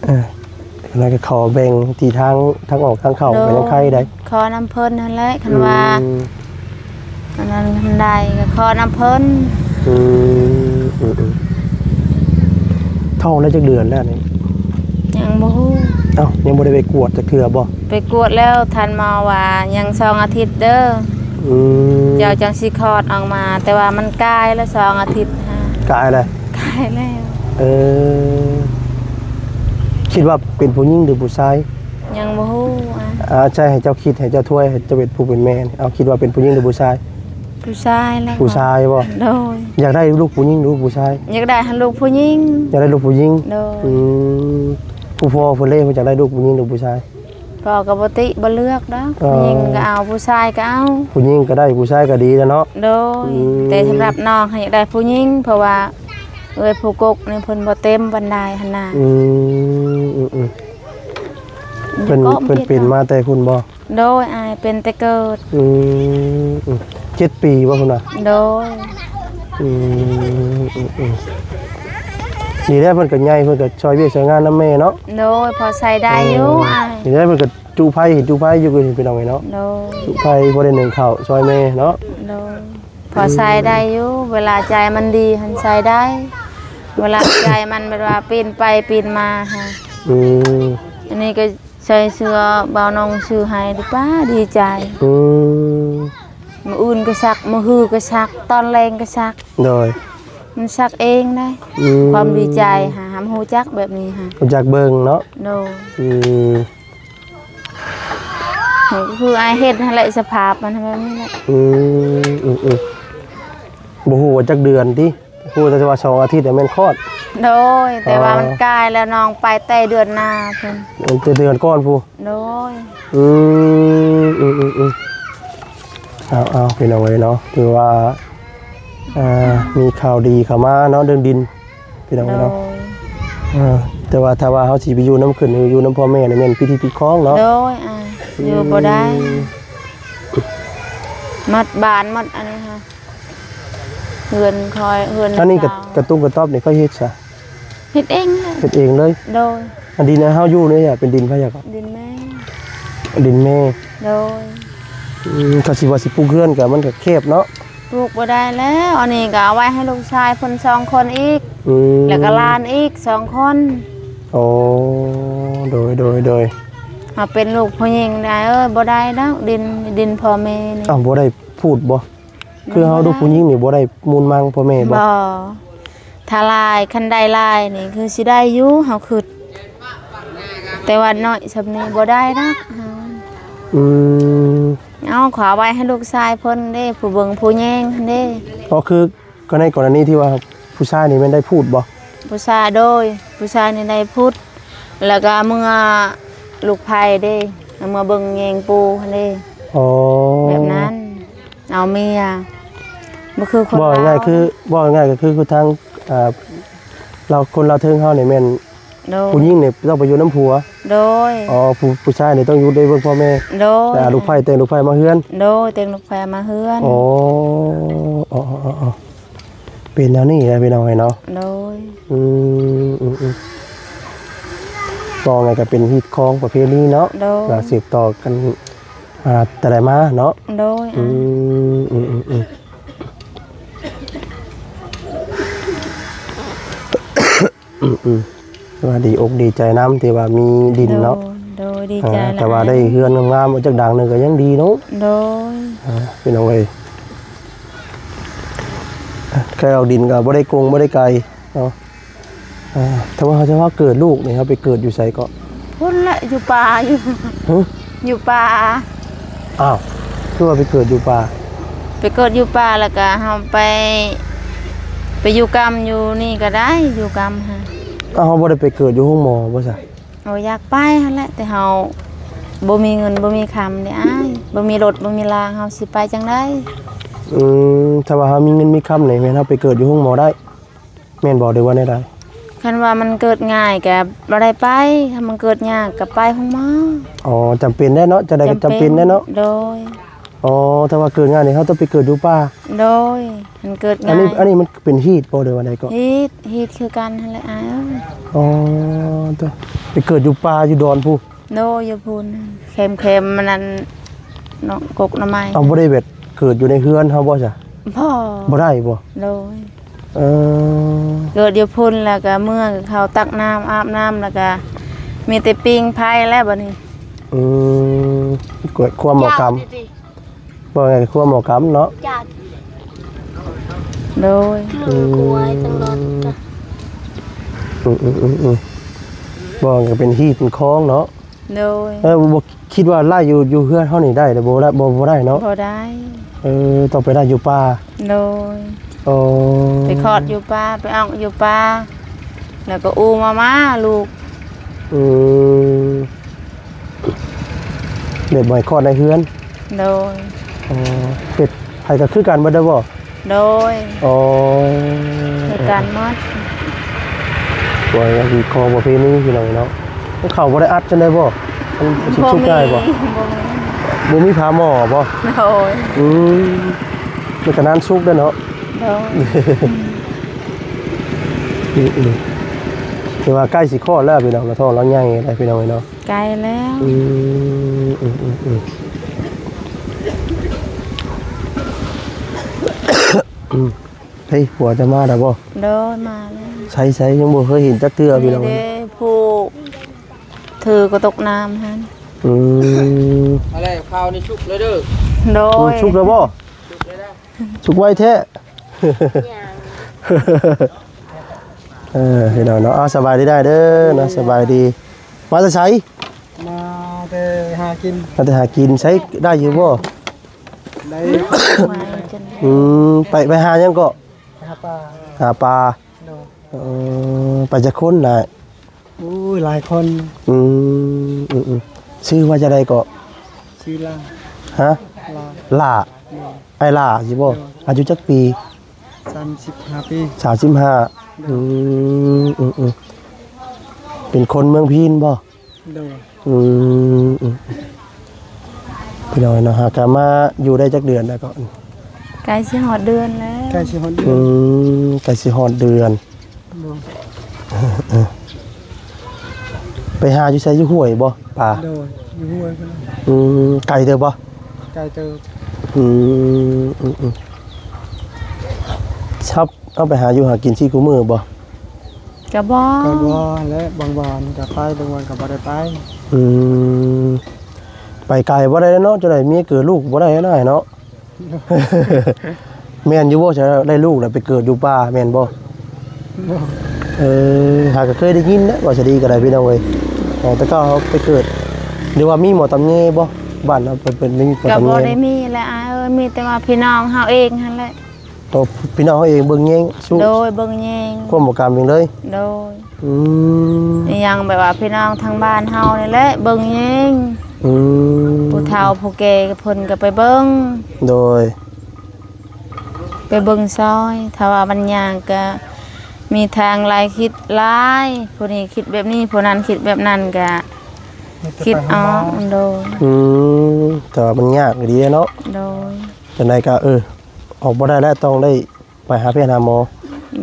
ເອີ ແລ້ວກໍຂໍແບ່ງທີ່ທາງ ທາງອອກທາງເຂົ້າ ໂດຍ ກໍຍັງໄຄໄດ໋. ຂໍນຳເພິ່ນຫັ້ນແຫຼະ ຄັນວ່າ ອືມ ອັນນັ້ນ ຄັນໄດ້ກໍຂໍນຳເພິ່ນ. ອືມ ອືມໆ ທ້ອງໄດ້ຈັກເດືອນແລ້ວນີ້? ຍັງບໍ່ຮູ້. ເອົ້າ ຍັງບໍ່ໄດ້ໄປກວດຈັກເທື່ອບໍ່? ໄປກວດແລ້ວ ທ່ານໝໍວ່າຍັງສອງອາທິດເດີ. ອືມ ເຈົ້າຈັ່ງຊິຄອດອອກມາ ແຕ່ວ່າມັນກາຍແລ້ວສອງອາທິດ. ກາຍແລ້ວ? ກາຍແລ້ວ. ເອີ ຄິດວ່າເປັນຜູ້ຍິງຫຼືຜູ້ຊາຍ? ຍັງບໍ່ຮູ້. ອາ ອາ ໃຈໃຫ້ເຈົ້າຄິດ ໃຫ້ເຈົ້າທວຍ ໃຫ້ເຈົ້າເປັນຜູ້ເປັນແມ່ນີ້ ເອົາ ຄິດວ່າເປັນຜູ້ຍິງຫຼືຜູ້ຊາຍ? ຜູ້ຊາຍແຫຼະ. ຜູ້ຊາຍບໍ່? ໂດຍ. ຢາກໄດ້ລູກຜູ້ຍິງຫຼືຜູ້ຊາຍ? ຢາກໄດ້ຫັ້ນລູກຜູ້ຍິງ. ຢາກໄດ້ລູກຜູ້ຍິງ. ໂດຍ. ອືມ ຜູ້ພໍ່ເພິ່ນເດ້ ເພິ່ນຢາກໄດ້ລູກຜູ້ຍິງຫຼືຜູ້ຊາຍ? ພໍ່ກໍບໍ່ຕິບໍ່ເລືອກດອກ. ອໍ ຜູ້ຍິງກໍເອົາ ຜູ້ຊາຍກໍເອົາ. ຜູ້ຍິງກໍໄດ້ ຜູ້ຊາຍກໍດີແລ້ວເນາະ. ໂດຍ. ອືມ ແຕ່ສຳລັບນ້ອງຫັ້ນຢາກໄດ້ຜູ້ຍິງ ເພາະວ່າເອື້ອຍຜູ້ກົກນີ້ເພິ່ນບໍ່ເຕັມປານໃດຫັ້ນນະ. ອືມ ອືມໆ ເພິ່ນ ເພິ່ນເປັນມາແຕ່ພຸ້ນບໍ່? ໂດຍ ອ້າຍ ເປັນແຕ່ເກີດ. ອືມ ອືມ ເຈັດປີບໍ່ພຸ້ນນະ? ໂດຍ. ອືມ ອືມໆ ດີແລ້ວ ເພິ່ນກໍໃຫຍ່ ເພິ່ນກໍຊ່ອຍວຽກຊ່ອຍງານນຳແມ່ເນາະ. ໂດຍ ພໍໃຊ້ໄດ້ຢູ່. ເອີ ອ້າຍ ດີແລ້ວ ເພິ່ນກໍຈຸໄຟ ເຫັນຈຸໄຟຢູ່ ກໍເຫັນ ພີ່ນ້ອງເອີຍເນາະ. ໂດຍ. ຈຸໄຟພໍໄດ້ໜຶ້ງເຂົ້າຊ່ອຍແມ່ເນາະ. ໂດຍ. ອືມ ພໍໃຊ້ໄດ້ຢູ່ ເວລາໃຈມັນດີຫັ້ນໃຊ້ໄດ້ ເວລາໃຈມັນແບບວ່າປີ້ນໄປປີ້ນມາຫັ້ນ. ອືມ ອັນນີ້ກໍ ໃສ່ເສື້ອບ່າວນ້ອງຊື້ໃຫ້ ດີປາ ດີໃຈ. ອືມ ມື້ອື່ນກໍຊັກ ມື້ຮືກໍຊັກ ຕອນແລງກໍຊັກ. ໂດຍ. ມັນຊັກເອງໄດ໋. ອືມ ຄວາມດີໃຈຫາ ຫາຮູ້ຈັກແບບນີ້ຫາ ຮູ້ຈັກເບິ່ງເນາະ. ໂດຍ. ອືມ ກໍຄືອ້າຍເຮັດຫັ້ນແຫຼະ ສະພາບມັນແບບນີ້ແຫຼະ. ອືມ ອືມໆ ບໍ່ຮູ້ວ່າຈັກເດືອນຕິ? ຮູ້ແຕ່ວ່າສອງອາທິດແມ່ນຄອດ. ໂດຍ. ອໍ ແຕ່ວ່າມັນກາຍແລ້ວ ນ້ອງໄປແຕ່ເດືອນໜ້າພຸ້ນ. ແຕ່ເດືອນກ່ອນພຸ້ນ. ໂດຍ. ອືມ ອືມໆໆ ເອົາໆ ພີ່ນ້ອງເອີຍເນາະ ຖືວ່າ ອ່າ ມີຂ່າວດີເຂົ້າມາເນາະ ເລື່ອງດິນ ພີ່ນ້ອງເອີຍເນາະ. ໂດຍ. ເອີ ແຕ່ວ່າຖ້າວ່າເຮົາຊິໄປຢູ່ນຳ ຂຶ້ນຢູ່ນຳພໍ່ແມ່ນີ້ ແມ່ນຜິດຮີດຜິດຄອງເນາະ. ໂດຍ. ອ່າ ຢູ່ບໍ່ໄດ້. ອືມ ໝົດບ້ານໝົດອັນນີ້ຫັ້ນ ເຮືອນຂ້ອຍ ເຮືອນ ອັນນີ້ກະ ສາວ ກະຕຸງກະຕອບນີ້ໃຜເຮັດຊະ? ເຮັດເອງແຫຼະ ເຮັດເອງເລີຍ? ໂດຍ. ອັນດິນໃຫ້ເຮົາຢູ່ນີ້ເປັນດິນໃຜກະ? ດິນແມ່. ດິນແມ່. ໂດຍ. ອືມ ຖ້າຊິວ່າຊິປຸກເຮືອນກະມັນກະແຄບເນາະ? ປຸກບໍ່ໄດ້ແລ້ວ ອັນນີ້ກະເອົາໄວ້ໃຫ້ລູກຊາຍເພິ່ນສອງຄົນອີກ. ອືມ ແລ້ວກະຫຼານອີກສອງຄົນ. ໂອ້ ໂດຍ ໂດຍ ໂດຍ. ເຮົາເປັນລູກຜູ້ຍິງໄດ້ເອີຍ ບໍ່ໄດ້ດອກ ດິນ ດິນພໍ່ແມ່ນີ້. ເອົ້າ ບໍ່ໄດ້ພູດບໍ່? ຄືເຮົາລູກຜູ້ຍິງນີ້ບໍ່ໄດ້ມູນມັງພໍ່ແມ່ບໍ່? ບໍ່. ຖ້າຫຼາຍ ຄັນໄດ້ຫຼາຍນີ້ຄືຊິໄດ້ຢູ່ ເຮົາຄຶດ ແຕ່ວ່ານ້ອຍສ່ຳນີ້ບໍ່ໄດ້ດອກເຮົາ. ອືມ ເອົາ ຂໍເອົາໄວ້ໃຫ້ລູກຊາຍເພິ່ນເດ້ ຜູ້ເບິ່ງຜູ້ແຍງຫັ້ນເດ້. ອໍ ຄື ກໍໃນກໍລະນີທີ່ວ່າຜູ້ຊາຍນີ້ແມ່ນໄດ້ພູດບໍ່? ຜູ້ຊາຍ ໂດຍ ຜູ້ຊາຍນີ້ໄດ້ພູດ ແລ້ວກະເມືອລູກໃພ້ເດ້ ເມືອເບິ່ງແຍງປູຫັ້ນເດ້. ອໍ ແບບນັ້ນ ເອົາເມຍ ບໍ່ຄືຄົນລາວ. ເວົ້າງ່າຍໆຄື ເວົ້າງ່າຍໆກະຄື ຄືທາງ ອ່າ ລາວ ຄົນລາວເທິງເຮົານີ້ແມ່ນ ໂດຍ ຜູ້ຍິງນີ້ຕ້ອງໄປຢູ່ນຳຜົວ. ໂດຍ. ອໍ ຜູ້ ຜູ້ຊາຍນີ້ຕ້ອງຢູ່ໄດ້ເບິ່ງພໍ່ແມ່. ໂດຍ. ແຕ່ລູກໃພ້ ແຕ່ງລູກໃພ້ມາເຮືອນ. ໂດຍ ແຕ່ງລູກໃພ້ມາເຮືອນ. ອໍ ເປັນແນວນີ້ແຫຼະພີ່ນ້ອງເອີຍເນາະ. ໂດຍ. ອືມ ອືມ ອືມ ເວົ້າງ່າຍກະເປັນຮີດຄອງປະເພນີເນາະ. ໂດຍ. ກະສືບຕໍ່ກັນ ອ່າ ແຕ່ໃດມາເນາະ. ໂດຍ. ອືມ ອືມ ອືມ ອືມ ອືມ ວ່າດີອົກດີໃຈນຳທີ່ວ່າມີດິນເນາະ. ໂດຍ ໂດຍ ດີໃຈ. ອ່າ ຫຼາຍ ແຕ່ວ່າໄດ້ເຮືອນງາມໆຈັກຫຼັງໜຶ່ງກະຍັງດີເນາະ. ໂດຍ. ອ່າ ພີ່ນ້ອງເອີຍ ແຄ່ເອົາດິນກະບໍ່ໄດ້ກົງບໍ່ໄດ້ໄກເນາະ. ອ່າ ຖ້າວ່າເຮົາຈະວ່າເກີດລູກນີ້ ເຮົາໄປເກີດຢູ່ໃສເກາະ? ພຸ້ນແຫຼະ ຢູ່ປ່າຢູ່. ຮະ? ຢູ່ປ່າ. ອ້າວ ຄືວ່າໄປເກີດຢູ່ປ່າ? ໄປເກີດຢູ່ປ່າ ແລ້ວກະເຮົາໄປ ໄປຢູ່ກຳຢູ່ນີ້ກະໄດ້ ຢູ່ກຳຫັ້ນ. ອ້າວ ເຮົາບໍ່ໄດ້ໄປເກີດຢູ່ໂຮງໝໍບໍ່ຊະ? ໂອ ຢາກໄປຫັ້ນແຫຼະ ແຕ່ເຮົາບໍ່ມີເງິນບໍ່ມີຄຳເດ້ອ້າຍ ບໍ່ມີລົດບໍ່ມີລາ ເຮົາຊິໄປຈັ່ງໃດ? ອືມ ຖ້າວ່າເຮົາມີເງິນມີຄຳນີ້ ແມ່ນເຮົາໄປເກີດຢູ່ໂຮງໝໍໄດ້ ແມ່ນບໍ່ ຫຼືວ່າແນວໃດ? ຄັນວ່າມັນເກີດງ່າຍກະບໍ່ໄດ້ໄປ ຄັນມັນເກີດຍາກກະໄປໂຮງໝໍ. ອໍ ຈຳເປັນແດ່ເນາະ ຈັ່ງໃດກະຈຳເປັນແດ່ເນາະ. ໂດຍ. ອໍ ຖ້າວ່າເກີດງ່າຍນີ້ເຮົາຕ້ອງໄປເກີດຢູ່ປ່າ. ໂດຍ. ມັນເກີດງ່າຍ ອັນນີ້ ອັນນີ້ມັນເປັນຮີດບໍ່ ຫຼືວ່າໃດເກາະ? ຮີດ ຮີດຄືກັນຫັ້ນແຫຼະອ້າຍ. ອໍ ໄປເກີດຢູ່ປ່າຢູ່ດອນພຸ້ນ. ໂດຍ ຢູ່ພຸ້ນ ແຄມໆ ມັນນັ້ນເນາະ ກົກໜໍ່ໄມ້. ເອົາ ບໍ່ໄດ້ແບບເກີດຢູ່ໃນເຮືອນເຮົາບໍ່ຊະ? ບໍ່ ບໍ່ໄດ້ບໍ່? ໂດຍ. ເອີ ເກີດຢູ່ພຸ້ນ ແລ້ວກະເມືອເຂົາຕັກນ້ຳອາບນ້ຳ ແລ້ວກະມີແຕ່ປີ້ງໄຟແລ້ວບາດນີ້. ອືມ ກວດຄວາມເໝາະກຳ ເຈົ້າຕິ ເວົ້າງ່າຍຄວາມເໝາະກຳເນາະ. ໂດຍ. ອືມ ອືມ ເວົ້າກະເປັນຮີດເປັນຄອງເນາະ. ໂດຍ. ເອີ ບໍ່ຄິດວ່າໄລ່ຢູ່ ຢູ່ເຮືອນເຮົານີ້ໄດ້ ບໍ່ໄດ້ ບໍ່ ບໍ່ໄດ້ເນາະ? ບໍ່ໄດ້. ເອີ ຕ້ອງໄປໄລ່ຢູ່ປ່າ. ໂດຍ. ອໍ ໄປຄອດຢູ່ປ່າ ໄປອອກຢູ່ປ່າ ແລ້ວກະອູມາ ມາລູກ. ອືມ ແບບບໍ່ໃຫ້ຄອດໃນເຮືອນ. ໂດຍ. ອໍ ເຮັດໃຜກະຄືກັນເບິດເດີບໍ່? ໂດຍ. ອໍ ຄືກັນໝົດ. ວ່າຄືຄອງປະເພນີພີ່ນ້ອງເນາະ. ເຂົ້າບໍ່ໄດ້ອັດຈັ່ງໃດບໍ່? ມັນຊິສຸກງ່າຍບໍ່? ບໍ່ມີ ບໍ່ມີ ບໍ່ມີຝາໝໍ້ບໍ່? ໂດຍ. ອືມ ມັນກະນານສຸກເດ້ເນາະ. ໂດຍ. ອືມ ອືມ ແຕ່ວ່າໃກ້ຊິຄອດແລ້ວພີ່ນ້ອງ ລະທ້ອງລາວໃຫຍ່ແລ້ວພີ່ນ້ອງເອີຍເນາະ. ໃກ້ແລ້ວ. ອືມ ອືມ ອືມ ອືມ ອືມ ເຮີ້ຍ ຜົວຈະມາແລ້ວບໍ່? ໂດຍ ມາແລ້ວ. ໃສໆ ຍັງບໍ່ເຄີຍເຫັນຈັກເທື່ອພີ່ນ້ອງ. ນີ້ເດ້ ຜູ້ຖືກະຕົກນ້ຳຫັ້ນ. ອືມ ເອົາແລ້ວ ເຂົ້ານີ້ສຸກແລ້ວເດີ. ໂດຍ. ສຸກແລ້ວບໍ່? ສຸກແລ້ວນະ. ສຸກໄວແທ້. ເອີ ພີ່ນ້ອງເນາະ ເອົາ ສະບາຍດີໄດ້ເດີເນາະ. ສະບາຍດີ. ມາແຕ່ໃສ? ມາແຕ່ຫາກິນ. ມາແຕ່ຫາກິນ. ໃສ ໄດ້ຢູ່ບໍ່? ໄດ້. ອືມ ໄປ ໄປຫາຫຍັງເກາະ? ໄປຫາປາ. ຫາປາ. ໂດຍ. ເອີ ໄປຈັກຄົນນະ? ໂອ້ຍ ຫຼາຍຄົນ. ອືມ ອືມ ອືມ ຊື່ວ່າຈັ່ງໃດເກາະ? ຊື່ຫຼ້າ. ຮະ? ຫຼ້າ. ຫຼ້າ. ໂດຍ. ອ້າຍຫຼ້າຊິບໍ່? ໂດຍ. ອາຍຸຈັກປີ? ສາມສິບຫ້າປີ. ສາມສິບຫ້າ. ໂດຍ. ອືມ ອືມ ອືມ ເປັນຄົນເມືອງພີນບໍ່? ໂດຍ. ອືມ ອືມ ອືມ ອືມ ພີ່ນ້ອງເນາະ ຫາກະມາຢູ່ໄດ້ຈັກເດືອນແລ້ວກໍ? ໃກ້ຊິຮອດເດືອນແລ້ວ. ໃກ້ຊິຮອດເດືອນ. ອືມ ໃກ້ຊິຮອດເດືອນ. ໄປຫາຢູ່ໃສ? ຢູ່ຫ້ວຍບໍ່ປາ? ໂດຍ ຢູ່ຫ້ວຍພຸ້ນ. ອືມ ໄກເຕີບບໍ່? ໄກເຕີບ. ອືມ ອືມ ອືມ ເຮົາ ເຮົາໄປຫາຢູ່ຫາກິນຊີ້ຄູ່ມື້ບໍ່? ກະບໍ່ ກະບໍ່ແຫຼະ ບາງວັນກະໄປ ບາງວັນກະບໍ່ໄດ້ໄປ. ອືມ ໄປໄກບໍ່ໄດ້ເນາະ ຈັ່ງໃດເມຍເກີດລູກບໍ່ໄດ້ນະເນາະ. ແມ່ນຢູ່ບໍ່ ຈະໄດ້ລູກແລ້ວໄປເກີດຢູ່ປ່າ ແມ່ນບໍ່? ເອີ ຫາກະເຄີຍໄດ້ຍິນແຫຼະ ເວົ້າຊະດີກະໄດ້ພີ່ນ້ອງເອີຍ. ແຕ່ເກົ່າເຮົາໄປເກີດ ຫຼືວ່າມີໝໍຕຳແຍບໍ່? ບ້ານເຮົາເປັນ ເປັນມີໝໍຕຳແຍ ກະບໍ່ໄດ້ມີແຫຼະອ້າຍເອີຍ ມີແຕ່ວ່າພີ່ນ້ອງເຮົາເອງຫັ້ນແຫຼະ. ໂຕພີ່ນ້ອງເຮົາເອງເບິ່ງແຍງ ໂດຍ ເບິ່ງແຍງ ຄວາມບໍ່ກຳເອງເລີຍ. ໂດຍ. ອືມ ອີຫຍັງແບບວ່າພີ່ນ້ອງທາງບ້ານເຮົານີ້ແຫຼະເບິ່ງແຍງ. ອືມ ຜູ້ເຖົ້າຜູ້ແກ່ເພິ່ນກະໄປເບິ່ງ. ໂດຍ ໄປເບິ່ງຊ່ອຍ ຖ້າວ່າມັນຍາກກະມີທາງຫຼາຍຄິດຫຼາຍ ຜູ້ນີ້ຄິດແບບນີ້ ຜູ້ນັ້ນຄິດແບບນັ້ນ ກະຄິດອອກ. ໂດຍ. ອືມ ແຕ່ວ່າມັນຍາກອີ່ຫຼີເນາະ. ໂດຍ. ຈັ່ງໃດກະ ເອີ ອອກບໍ່ໄດ້ແລ້ວ ຕ້ອງໄດ້ໄປຫາແພດຫາໝໍ.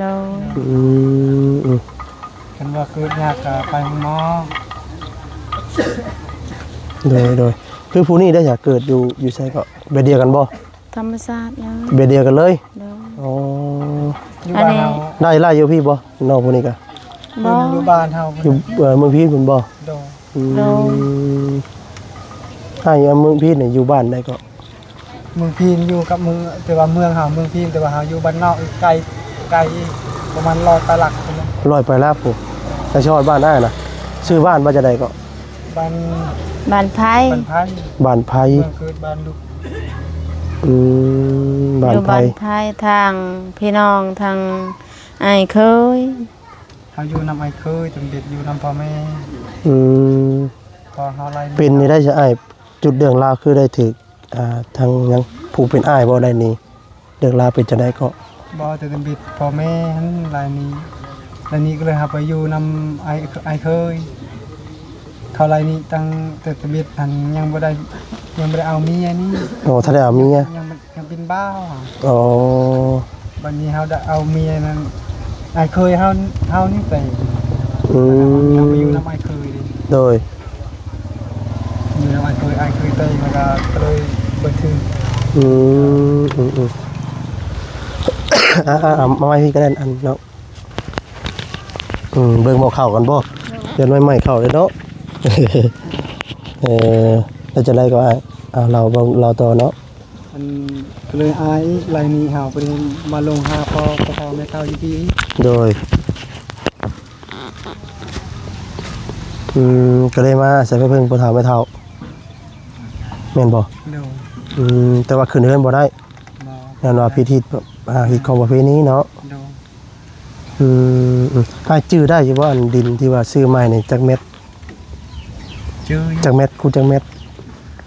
ໂດຍ. ອືມ ອືມ ຄັນວ່າເກີດຍາກກະໄປໂຮງໝໍ. ໂດຍ ໂດຍ. ຄືຜູ້ນີ້ໄດ້ສະ ເກີດຢູ່ ຢູ່ໃສເກາະ? ແບບດຽວກັນບໍ່? ທຳມະຊາດເລີຍ. ແບບດຽວກັນເລີຍ? ໂດຍ. ອໍ ຢູ່ບ້ານເຮົາ. ໄດ້ຫຼາຍຢູ່ພີ້ບໍ່ ນ້ອງຜູ້ນີ້ກະ? ບໍ່ ຢູ່ ຢູ່ບ້ານເຮົາ ຢູ່ ເອີ ເມືອງພີ້ພຸ້ນບໍ່? ໂດຍ. ອືມ ໂດຍ. ອ້າຍ ເມືອງພີ້ນີ້ຢູ່ບ້ານໃດເກາະ? ເມືອງພີ້ຢູ່ກັບເມືອງ ແຕ່ວ່າເມືອງເຮົາເມືອງພີ້ ແຕ່ວ່າເຮົາຢູ່ບ້ານນອກອີກ ໄກ ໄກອີກປະມານຮ້ອຍປາຍຫຼັກພຸ້ນ. ຮ້ອຍປາຍຫຼັກພຸ້ນ. ໃກ້ຊິຮອດບ້ານອ້າຍນະ. ຊື່ບ້ານວ່າຈັ່ງໃດເກາະ? ບ້ານ ບ້ານໄຜ່. ບ້ານໄຜ່. ບ້ານໄຜ່. ເມືອງເກີດບ້ານລູກ. ອືມ ບ້ານໄຜ່. ຢູ່ບ້ານໄຜ່ ທາງພີ່ນ້ອງ ທາງອ້າຍເຂີຍ. ເຮົາຢູ່ນຳອ້າຍເຂີຍ ຈຳເປັນຢູ່ນຳພໍ່ແມ່. ອືມ ເປັນນີ້ໄດ້ຊະອ້າຍ ຈຸດເລື່ອງລາວຄືໄດ້ຖືກ ອ່າ ທາງຫຍັງ ຜູ້ເປັນອ້າຍບໍ່ໄດ້ນີ້ ເລື່ອງລາວເປັນຈັ່ງໃດເກາະ? ບໍ່ ແຕ່ທຳອິດພໍ່ແມ່ຫັ້ນລາຍນີ້ ລາຍນີ້ກະເລີຍເຮົາໄປຢູ່ນຳອ້າຍ ອ້າຍເຂີຍ. ເຂົາລາຍນີ້ຕັ້ງແຕ່ທຳອິດຫັ້ນຍັງບໍ່ໄດ້ ຍັງບໍ່ໄດ້ເອົາເມຍນີ້. ໂອ້ ທັນໄດ້ເອົາເມຍ ຍັງ ຍັງເປັນບ່າວ. ອໍ ບັດນີ້ເຮົາໄດ້ເອົາເມຍນັ້ນ ອ້າຍເຂີຍເຮົາ ເຮົານີ້ໄປ. ອືມ ເຮົາໄປຢູ່ນຳອ້າຍເຂີຍເດ້. ໂດຍ. ຢູ່ນຳອ້າຍເຂີຍ ອ້າຍເຂີຍໄປ ແລ້ວກະ ກະເລີຍບໍ່ຖືກ. ອືມ ອືມ ອືມ ອ່າ ເອົາມາໄວ້ພີ້ກະໄດ້ ອັນເນາະ. ອືມ ເບິ່ງໝໍ້ເຂົ້າກັນບໍ່? ໂດຍ. ເດືອນໃໝ່ໆເຂົ້າເດ້ເນາະ. ເອີ ແລ້ວຈັ່ງໃດກໍອ້າຍ ອ່າ ເລົ່າ ເວົ້າ ເລົ່າຕໍ່ເນາະ. ອັນ ກະເລີຍອ້າຍລາຍນີ້ເຮົາໄປມາລົມຫາພໍ່ ພໍ່ເຖົ້າແມ່ເຖົ້າຢູ່ພີ້. ໂດຍ. ອືມ ກະເລີຍມາອາໄສໄປເພິ່ງພໍ່ເຖົ້າແມ່ເຖົ້າ ແມ່ນບໍ່? ໂດຍ. ອືມ ແຕ່ວ່າຂຶ້ນເຮືອນບໍ່ໄດ້. ບໍ່. ຍ້ອນວ່າຜິດຮີດ ຜິດຂອງປະເພນີເນາະ. ໂດຍ. ອືມ ອ້າຍຈື່ໄດ້ຢູ່ບໍ່ ອັນດິນທີ່ວ່າຊື້ໃໝ່ນີ້ຈັກແມັດ? ຈື່ຢູ່. ຈັກແມັດ ຄູດຈັກແມັດ?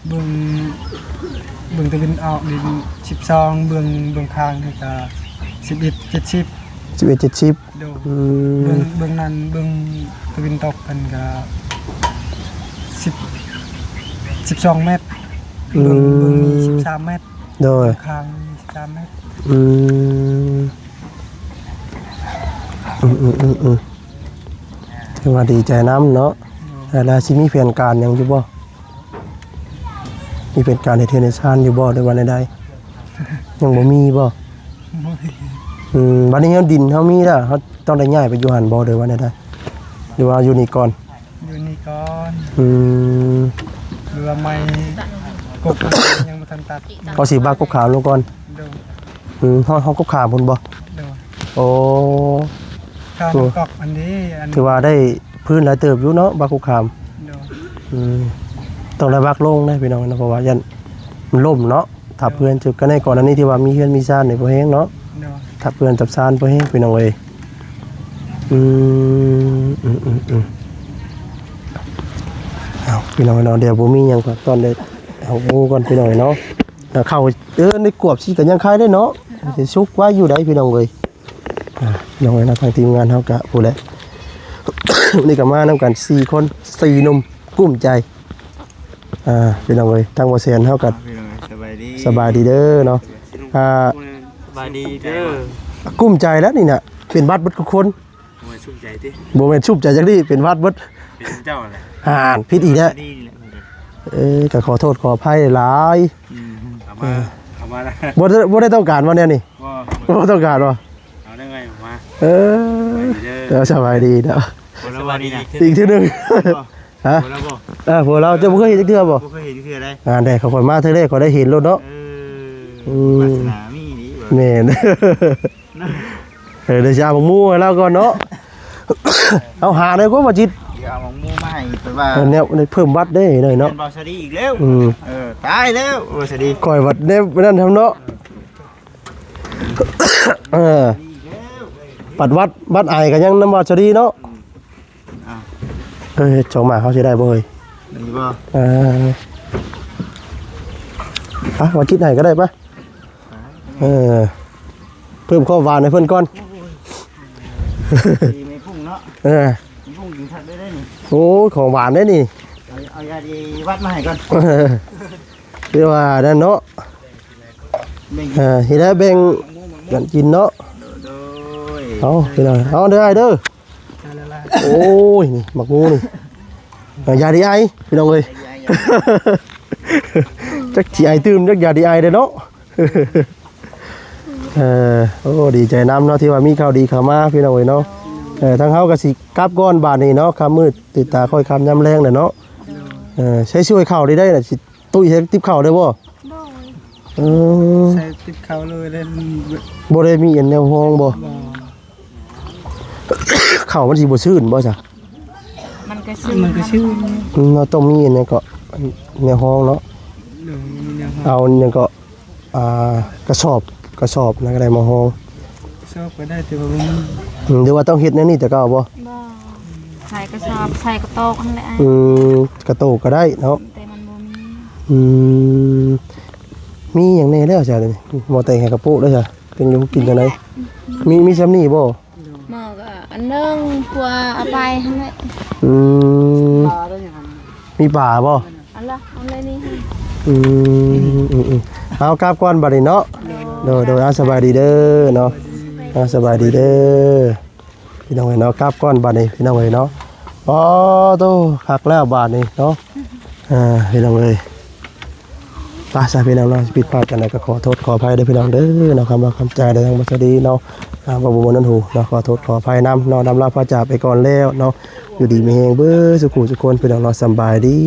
ເບື້ອງ ເບື້ອງຕາເວັນອອກນີ້ສິບສອງ ເບື້ອງ ເບື້ອງຂ້າງນີ້ກະສິບເອັດ ເຈັດສິບ. ສິບເອັດ ເຈັດສິບ. ໂດຍ. ອືມ ເບື້ອງ ເບື້ອງນັ້ນ ເບື້ອງຕາເວັນຕົກຫັ້ນກະສິບ ສິບສອງແມັດ. ອືມ ເບື້ອງ ເບື້ອງນີ້ສິບສາມແມັດ. ໂດຍ. ເບື້ອງຂ້າງນີ້ສິບສາມແມັດ. ອືມ ອືມ ອືມ ອືມ ອືມ ຖືວ່າດີໃຈນຳເນາະ. ໂດຍ. ແລ້ວຊິມີແຜນການຫຍັງຢູ່ບໍ່? ມີແຜນການເຮັດເຮືອນເຮັດຊານຢູ່ບໍ່ ຫຼືວ່າແນວໃດ? ຍັງບໍ່ມີບໍ່? ບໍ່ມີ. ອືມ ບັດນີ້ເຮົາ ດິນເຮົາມີແລ້ວ ເຮົາຕ້ອງໄດ້ຍ້າຍໄປຢູ່ຫັ້ນບໍ່ ຫຼືວ່າແນວໃດ? ຫຼືວ່າຢູ່ນີ້ກ່ອນ? ຢູ່ນີ້ກ່ອນ. ອືມ ຫຼືວ່າໄມ້ກົກຍັງບໍ່ທັນຕັດ. ເຮົາຊິບັກກົກຂາມລົງກ່ອນ. ໂດຍ. ອືມ ຮອດ ຮອດກົກຂາມພຸ້ນບໍ່? ໂດຍ. ໂອ້ ຂ້ານ້ຳກອກອັນນີ້ ອັນ ຖືວ່າໄດ້ພື້ນຫຼາຍເຕີບຢູ່ເນາະ ບັກຄຸກຄາມ. ໂດຍ. ອືມ ຕ້ອງໄດ້ບັກລົງເດ້ພີ່ນ້ອງເນາະ ເພາະວ່າຢ້ານມັນລົ້ມເນາະ ທັບເຮືອນ. ໂດຍ. ຄືໃນກ່ອນໜ້ານີ້ທີ່ວ່າມີເຮືອນມີຊານນີ້ພໍແຮງເນາະ. ໂດຍ. ທັບເຮືອນທັບຊານພໍແຮງພີ່ນ້ອງເອີຍ. ອືມ ອືມ ອືມ ອືມ ເອົາ ພີ່ນ້ອງເນາະ ດຽວບໍ່ມີຫຍັງກໍຕ້ອນໄດ້ເອົາໝູ່ກ່ອນພີ່ນ້ອງເນາະ. ເຂົ້າ ເອີ ໃນກວບຊິກໍຍັງຄາຍໄດ້ເນາະ ຊິສຸກໄວຢູ່ໃດພີ່ນ້ອງເອີຍ. ອ່າ ນ້ອງເອີຍນະ ທາງທີມງານເຮົາກະ ຜູ້ແຫຼະ ນີ້ກະມານຳກັນສີ່ຄົນ ສີ່ໜຸ່ມ ກຸ້ມໃຈ. ອ່າ ພີ່ນ້ອງເອີຍ ທາງບໍ່ແສນເຮົາກໍ ພີ່ນ້ອງເອີຍ ສະບາຍດີ ສະບາຍດີເດີເນາະ ອ່າ ສະບາຍດີເດີ ກຸ້ມໃຈແລ້ວນີ້ນະ ເປັນຫວັດເບິດທຸກຄົນ ບໍ່ແມ່ນສຸມໃຈຕິ ບໍ່ແມ່ນສຸມໃຈຈັກນີ້ ເປັນຫວັດເບິດ ເປັນເຈົ້າແຫຼະ ຫານ ຜິດອີກແລ້ວ ເອີ ກໍຂໍໂທດຂໍອະໄພຫຼາຍ ອືມ ເອົາມາ ເອົາມາ ບໍ່ໄດ້ ບໍ່ໄດ້ຕ້ອງການບໍ່ແນວນີ້ ບໍ່ ບໍ່ຕ້ອງການບໍ່ ເອົາໄດ້ໄງມາ ເອີ ສະບາຍດີເດີ ເອີ ສະບາຍດີເດີ ສະບາຍດີນະ ອີກເທື່ອໜຶ່ງ ຮະ ຜົວລາວບໍ່ ເອີ ຜົວລາວ ເຈົ້າບໍ່ເຄີຍເຫັນຈັກເທື່ອບໍ່ ບໍ່ເຄີຍເຫັນເທື່ອໃດ ອ່າ ແດ່ ຂ້ອຍມາເທື່ອແລກຂ້ອຍໄດ້ເຫັນໂລດເນາະ ເອີ ອືມ ວາສະໜາມີດີ ແມ່ນ ເອີ ດຽວຊິເອົາໝາກໝູໃຫ້ລາວກ່ອນເນາະ ເອົາຫາແດ່ກວ່າ ບໍ່ຈິດ ດຽວເອົາໝາກໝູມາໃຫ້ ເພິ່ນວ່າ ເອີ ແນວ ແນວເພີ່ມຫວັດເດ້ເນາະ ເປັນເບົາສະດີອີກແລ້ວ ອືມ ເອີ ຕາຍແລ້ວເບົາສະດີ ຂ້ອຍຫວັດແນວນັ້ນທຳເນາະ ເອີ ບັດຫວັດ ບັດໄອກໍຍັງນຳເບົາສະດີເນາະ ອືມ ອ້າວ ເອີ ເຮັດຊ່ອງໝາກເຮົາຊິໄດ້ບໍ່ເອີຍ ນີ້ບໍ່ ເອີ ໄປ ວ່າຈິດໃຫ້ກໍໄດ້ປະ ເອີ ເພີ່ມຄວາມຫວານໃຫ້ເພິ່ນກ່ອນ ດີແມ່ພຸ້ງເນາະ ເອີ ແມ່ພຸ້ງກິນຄັກເລີຍເດ້ນີ້ ໂອ້ຍ ຂອງຫວານເດ້ນີ້ ເອົາ ເອົາຢາດີຫວັດມາໃຫ້ກ່ອນ ເອີ ຄືວ່ານັ້ນເນາະ ແບ່ງ ເອີ ຊິໄດ້ແບ່ງກັນກິນເນາະ ໂດຍ ເອົາ ພີ່ນ້ອງ ເອົາເດີອ້າຍເດີ ໂອ້ຍ ນີ້ ໝາກໝູນີ້ ເອີ ຢາດີໄອ ພີ່ນ້ອງເອີຍ ຢາດີໄອ ຈັກຊິໄອຕື່ມ ຈັກຢາດີໄອເດ້ເນາະ ເອີ ໂອ້ ດີໃຈນຳເນາະ ທີ່ວ່າມີຂ່າວດີເຂົ້າມາ ພີ່ນ້ອງເອີຍເນາະ ເອີ ທາງເຮົາກໍຊິກັບກ່ອນບາດນີ້ເນາະ ຄ່ຳມືດຕິດຕາຄ້ອຍຄ່ຳຍາມແລງແຫຼະເນາະ ເອີ ໃຊ້ຊ່ວຍເຂົ້າໄດ້ໄດ໋ນະ ຊິຕຸ້ຍໃສ່ຕິບເຂົ້າໄດ້ບໍ່? ໂດຍ ເອີ ໃສ່ຕິບເຂົ້າເລີຍເດ້ ບໍ່ໄດ້ມີອັນແນວຮອງບໍ່? ບໍ່ ເຂົ້າມັນຊິບໍ່ຊື່ນບໍ່ຊະ? ມັນກໍຊື່ນ ມັນກໍຊື່ນ ອືມ ເຮົາຕ້ອງມີອັນນັ້ນກໍ ແນວຮອງເນາະ ໂດຍ ມີແນວຮອງ ເອົາຫຍັງກໍ ອ່າ ກະສອບ ກະສອບນັ້ນກໍໄດ້ມາຮອງ ກະສອບກໍໄດ້ ແຕ່ວ່າບໍ່ມີ ອືມ ຫຼືວ່າຕ້ອງເຮັດແນວນີ້ແຕ່ເກົ່າບໍ່? ບໍ່ ໃສ່ກະສອບ ໃສ່ກະໂຕກຫັ້ນແຫຼະ ອືມ ກະໂຕກກໍໄດ້ເນາະ ແຕ່ມັນບໍ່ມີ ອືມ ມີຫຍັງແດ່ແລ້ວຊະ ໝໍ້ແຕງໃຫ້ກະໂປະເດີ້ຊະ ເປັນຢູ່ກິນຈັ່ງໃດ ມີ ມີຊ່ຳນີ້ບໍ່? ໝໍ້ກໍອັນໜຶ່ງ ຜົວເອົາໄປຫັ້ນແຫຼະ ອືມ ມີປາບໍ່? ອັນລະ ເອົາເລີຍນີ້ ອືມ ອືມໆ ເອົາກັບກ່ອນບັດນີ້ເນາະ ໂດຍ ໂດຍ ເອົາ ສະບາຍດີເດີເນາະ ເອົາ ສະບາຍດີເດີ ພີ່ນ້ອງເອີຍເນາະ ກັບກ່ອນບັດນີ້ ພີ່ນ້ອງເອີຍເນາະ ໂອ້ໂຕ ຄັກແລ້ວບາດນີ້ເນາະ ອ່າ ພີ່ນ້ອງເອີຍ ໄປຊະພີ່ນ້ອງເນາະ ຜິດພາດຈັ່ງໃດກໍຂໍໂທດຂໍອະໄພເດີພີ່ນ້ອງເດີເນາະ ຄຳເວົ້າຄຳຈາໃດທາງບໍ່ສະດີເນາະ ອ່າ ບໍ່ມ່ວນຫູເນາະ ຂໍໂທດຂໍອະໄພນຳເນາະ ລຳລາພາຈາກໄປກ່ອນແລ້ວເນາະ ຢູ່ດີມີແຮງເບິດສູ່ຜູ້ສູ່ຄົນ ພີ່ນ້ອງເນາະ ສຳບາຍດີ.